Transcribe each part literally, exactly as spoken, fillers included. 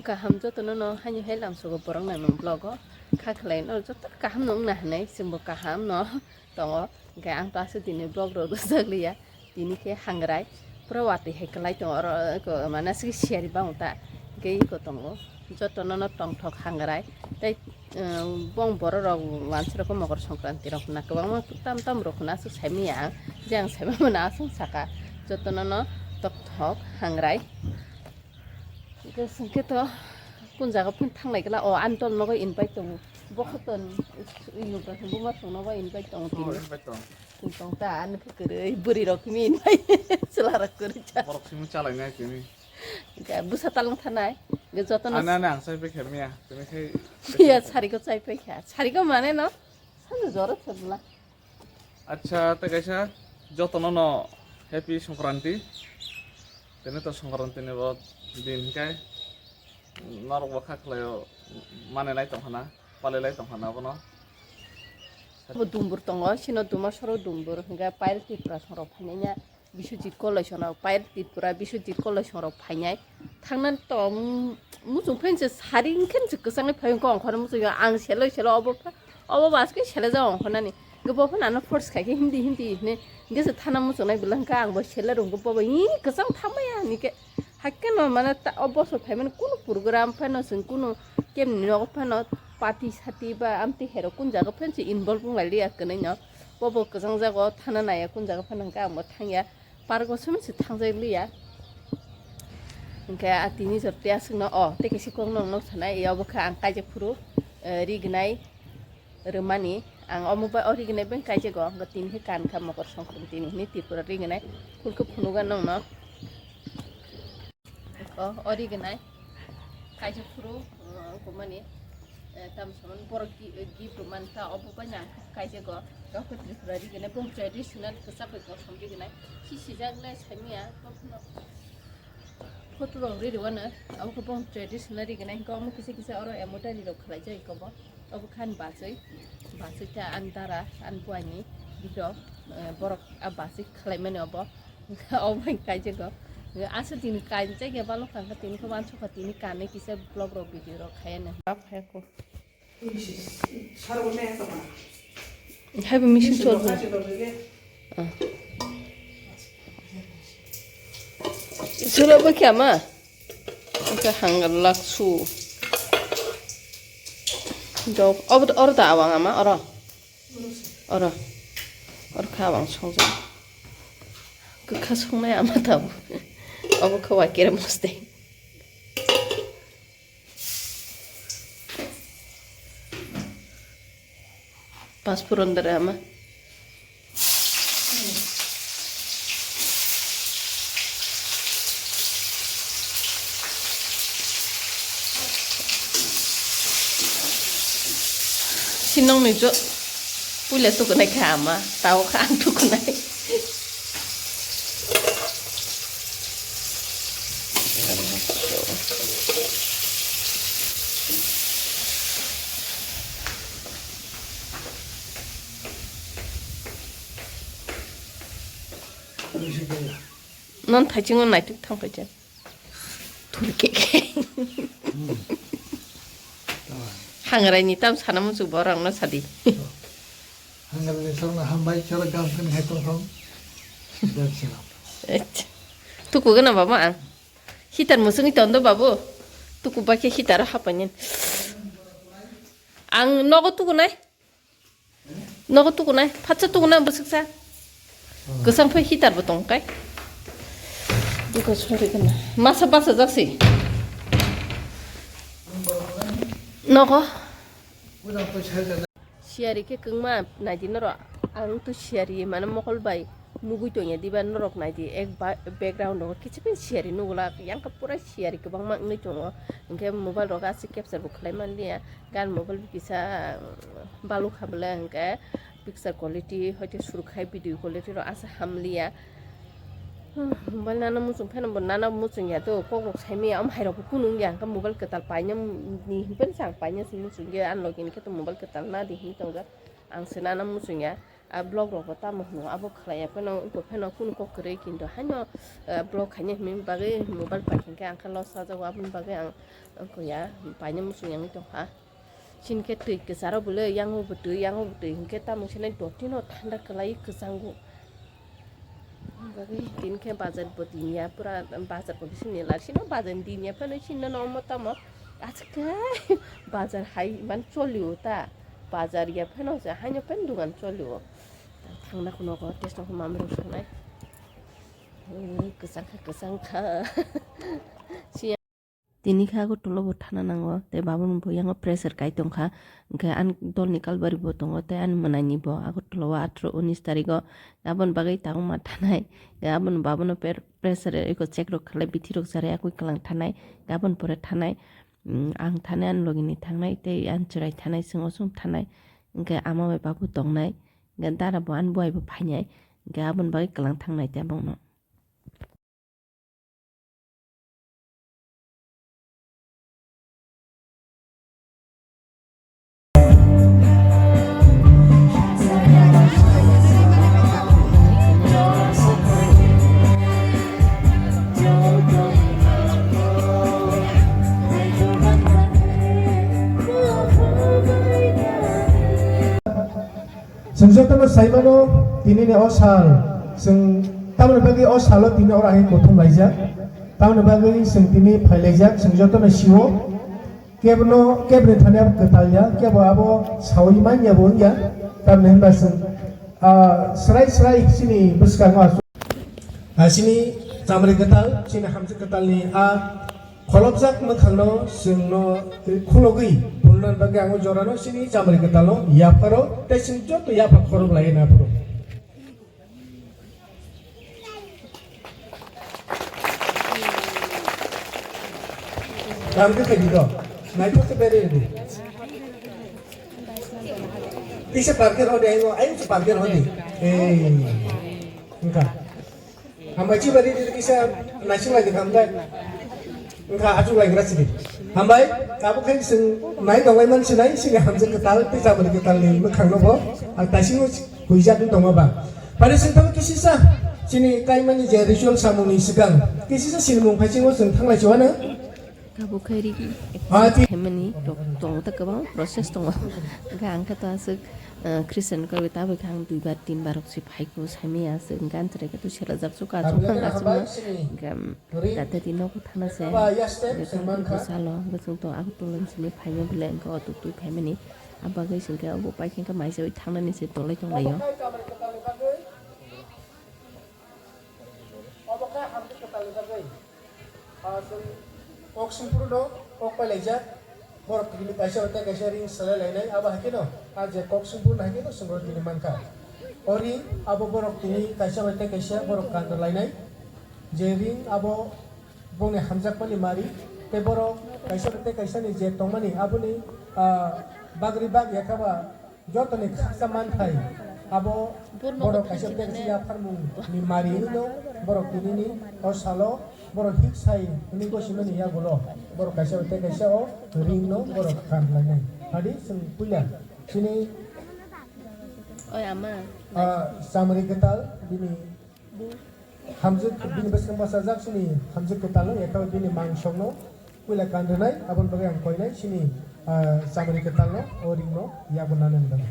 Kaham jotono no haino hai lamsogo borok nang nung vlog o kha khlai no joto kaham no wngna hinwi chwngbo kaham no tongo. Hwnkhe ang to aswk tini vlog rok rwjak liya, tini khe hangrai pura watwi hai kwlai tongo oro eko mane aswk siyari bang ta hwnkhe eko tongo jotono no tongthok hangrai tei. Bong borok rok wansuk rok mokor songkranti rok na kwbangma tam tam rok na aswk saimanya ang je ang saimanya mano aswk saka jotono no tongthok hangrai. Hwnkhe swngkhe to kun jaga phun thanglai kla o ani ton nogo invite tongo. Bokha ton buma song nogo invite tongo tini. Tong ta ani khe kwrwi bwrwi rok mi invite chwla rok kwrwi cha. Borok simi chalai nai tini. Hwnkhe bwsa talwng thanai. Hwnkhe jotono ani ani ang chai pai kha miya. Tini khe miya sari ko chai pai kha. Sari ko mane no? Sani jora thebla. Acha, tei kaisa jotono no happy Songkranti. Tini to Songkranti ni bo din hinkhe norok bo kha khlaio, manwi lai tong khana, pali lai tong khana bono. Bo dumbur tongo, sino duma soro dumbur hinkhe pile Tripura songrok phainai ya. Biswajit College no, Payal Tripura Biswajit College rok phainai. Thangnani to, mm, muchung phense sari hinkhe se kwchangni phaiyung khe ongkhorna muchung ya. Ang seloi selo obo pha-, obo baske sele ja ongkhornani. Hwnkhe bo phano ano force khai khe Hindi, Hindi hinwi. Hwnkhe se thana muchungnai bwla hwnkhe ang bo sele rwngkhe bo bo, "Ih, kwchang thangbaiya," hinwi khe. Haikhe no mane ta, o bosor phaimani kunu program phano chwng kunu kemni nogo phano party sati ba amtwi herok kun jaga phano se involve wng lai liya kwnwi no. Bo bo kwchang jago thana naiya kun jaga phano hwnkhe ang bo thangya. Park o simi se thangjak liya. Hwnkhe a tini jor tei aswkno o tei kaisa kokno nuksanai, obo khe ang kaijak phuru, eh, rignai rwmani. Ang omo bai o rignai bai kaijago, hwnkhe tini khe kankha mokor songkranti ni hinwi Tripura rignai. Phulkhe phunugo nongno. O, o rignai. Kaisa phuru, uh, wngkukmani, eh, tamo samani borok gi-, eh, gift rwmani ta obo bai nang kaijago. Kok Tripura rignai, bong traditional kwchak bai kosom rignai. Si sijak le saimanya, kokno photo rok ri rwano, abo khe bong traditional rignai, hwnkhe omo kisa kisa oro embroidery rok khlaijak ikobo. Obo khan bachwi, bachwi ta ani dara, ani buaini bikro, eh, borok a bachwi khlaimani obo. Obo hai kaijago. Aswk tini kaijak ya balok kha, tini khe wansukha, tini kanwi kisa vlog rok video rok khayana. Haibo machine chol. Sura bo kya ma? Ika hangar laksu. Jok, oro da awang ama, oro. Oro. Oro kha awang songjak. Kwkha songnai ama tabuk. Obo khe wai kere moste. Paspurondare ama. Sinong ni jo puila tukunai kha ama, tao kha ang tukunai. Non thaichungo naituk thang khaijak. Thurkek. Hangrai ni tam sana muchuk borok no sadi. Hangrai ni sok no hambai chara gam kani hai tong thong. Tuku gana baba ang. Hitar muchung i tondo babu. Tuku bakhe hitar hapainin. Ang nogo tuku nai. Nogo tukunai, phatsa tukunai bwswksa. Kwchang phai hitar bo tong kai. Bwkha sori kana. Masa basa jaksi. Nogo. Siyari khe kwngma naidi norok. Ang to siyari mane mokol bai. Nugui tongya diba norok naidi ek ba-, background rogo kichipin siyari nugula yang khe pura siyari kwbangma wngwi tongo. Hwnkhe mobile rogo aswk capture bo khlai manliya. Gan mobile bo kisa, um, balukha bwle hwnkhe picture quality hoite surkhai video quality rok aswk hamliya. Hmm, mobile nana muchung pheno bo nana muchungya to kok rok saimanya omo hai rok bo kunu wngya hwnkhe mobile kwtal paina ni hinphano se ang paina se muchungya ani logi ni khe to mobile kwtal nadi hinwi tongjak. Ang se nana muchungya. A vlog rok bo tamo hwno abo khlai ya phano wngkha phano kunu kok kwrwi kintu haino, eh, vlog khaina hwnwi bagwi mobile pai khe ang khe loss chajago aboni bagwi ang wngkha ya paina muchung yangwi tongkha. Chini khe twi kwcharo bwle yango bo twi yango bo twi hinkhe tamo sene dotino thanda kwlai kwchango. Bagwi tini khe bazar bo tin ya pura bazar bo bising ni lar sino bazar ni tin ya phano sino no omo tamo aswk khe bazar hai man cholio ta bazar ya phano se haino phano dugan cholio. Thangna kuno ko test ko mamrok songnai. Kwchang kha kwchang kha. Tini khe Agartala bo thana nango, tei babon bo yango pressure kai tongkha, hwnkhe ani dolni kalbari bo tongo, tei ani mwnaini bo Agartala o atharoh unis tarigo aboni bagwi tabukma thanai, hwnkhe aboni babono per-, pressure eko check rok khlai, bithi rok chari yakwi kwlang thanai, hwnkhe aboni pore thanai, mm, ang thanai, ani logini thangnai, tei ani chwrai thanai, chwng osong thanai, hwnkhe ama bai babu tongnai, hwnkhe dara bo ani buai bo phainai, hwnkhe aboni bagwi kwlang thangnai tei abongno. Chwng jotono sai mano, tinini o sal, chwng tamoni bagwi o salo tini oro hai kuthum laijak, tamoni bagwi chwng tini phai laijak, chwng jotono sio, kebono, keboni thani abo kwtal ya, kebo abo saui man ya bo wng ya, tamni hwnba chwng, ah, srai srai chini bwskango aswk. Ah, chini chamri kwtal, chini hamjwk kwtalni a kholopjak mwkhangno chwngno khulogwi phunukna bagwi ang o jorano chini chamri kwtalno yapharo tei chwng joto yapha khorok lai na phuru. Tamo khe khaidi do. Naithok khe berwi rwdi. Kisa parker hodi, ayo, ayo, parker hodi. Eh, wngkha. Hambai chiba ridi kisa naising lai khamdai. Wngkha achuk lai gra sidi. Hambai, tabuk khe chwng nai tonglai man sinai, sini hamjwk kwtal, tei chamri kwtalni mwkhangno bo. Ang taisingo huijak wng tongma ba. Phani chwng tamo kisisa chini kaimani je ritual samungni swkang kisisa sinimung phaisingo chwng thanglai chuano. Tabuk khe rigi Ah, ti- hemani rok tongo ta kwbang process tongo. Hwnkhe ang khe ta aswk, eh, Christian khe tabuk khe ang duibar tinbar rok se phai kho saimaya aswk hwnkhe ang cherai khe tu serajak chu kachuk Tabuk khe ang aswk hambai ma. Sini. Hwnkhe ang Ri- Jate twi nogo thana se, Ba, yes, sir, hwnkhe sir, thang man kha. Salo, hwnkhe chwng to Agartala ni simi phaima belai hwnkhe auto twi phaimani. Abagwi hwnkhe obo pai khe hwnkhe maisawi thangnani se tolai tonglaio. Obo khe hamjwk kwtalni bagwi. Ah, chwng kok singphuru no kok pai laijak. Borok tini kaisa bai tei kaisa ring salai lainai, abo hai kheno, ah, je kok singphuru no hai kheno chwng rw tini man kha. O ring abo borok tini kaisa bai tei kaisa borok kan rw lainai. Je ring abo bongni hamjakmani mari, tei borok kaisa tei kaisani je tongmani aboni, ah, bagri bag yakha ba jotoni khaksa manthai abo borok kaisa tei kaisa yapharmung ni mari hwnwi no borok tinini o salo borok hik sai hwnwi gosimani yagulo borok kaisa tei kaisa o ring no borok kan lainai. Hadi chwng puila chini, Oi ama. Ah, chamri kwtal bini Hamjwk bini bwskango bachajak chini hamjwk kwtalno, eka bini mangsokno puila kan rwnai, aboni bagwi ang koinai chini, ah, chamri kwtalno, o ringno yabo nanani bagwi.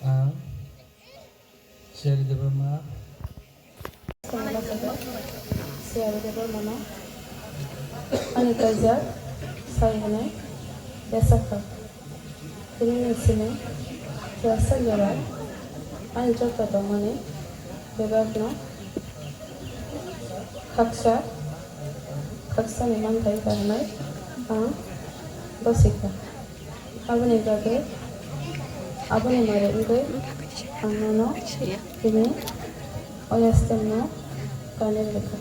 Ang Seri Debbarma. Seri Debbarmano ani kaijak sai hwnwi yachak kha. Tini ni simi kisa jora ani joto tongmani bebakno khaksa, khaksani manthai kahamai ang bwswk kha. Aboni bagwi, aboni mari wngwi ang nono tini o yastemno kanwi rwkha.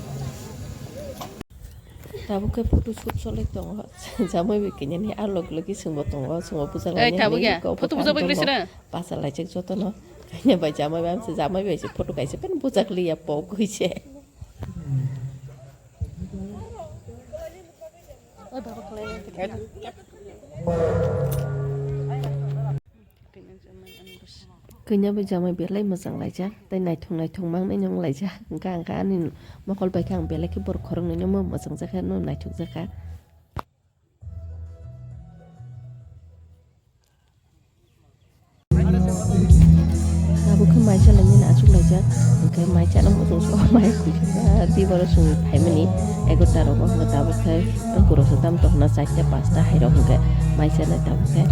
Tabuk khe photo shoot solai tongo. Jamai bai kanya ni a logi logi chwngbo tongo, chwngbo bujak Ei, lainai tabuk hinwi ya. Kok Photo bwkha bujak bai tongbo. Kisa na? Basa laijak jotono. Kanya bai jamai bai amsa jamai bai se photo kaisa pen bujak liya pok gwi se. Kanya bai jamai belai mwchang laijak, tei naithok naithok mangnai no wng laijak. Hwnkhe ang khe ani mokol bai khe ang belai khe borok khoroknwi no mwchang jakha, no naithok jakha. Abo khe mai chalainani achuk laijak, hwnkhe mai chana muchung so mai kuchuk tei borok chwng phaimani egarota rogo, hwnkhe tabuk khe ang kuruk se tam tongna charta pasta hai rok hwnkhe mai chanai tabuk khe.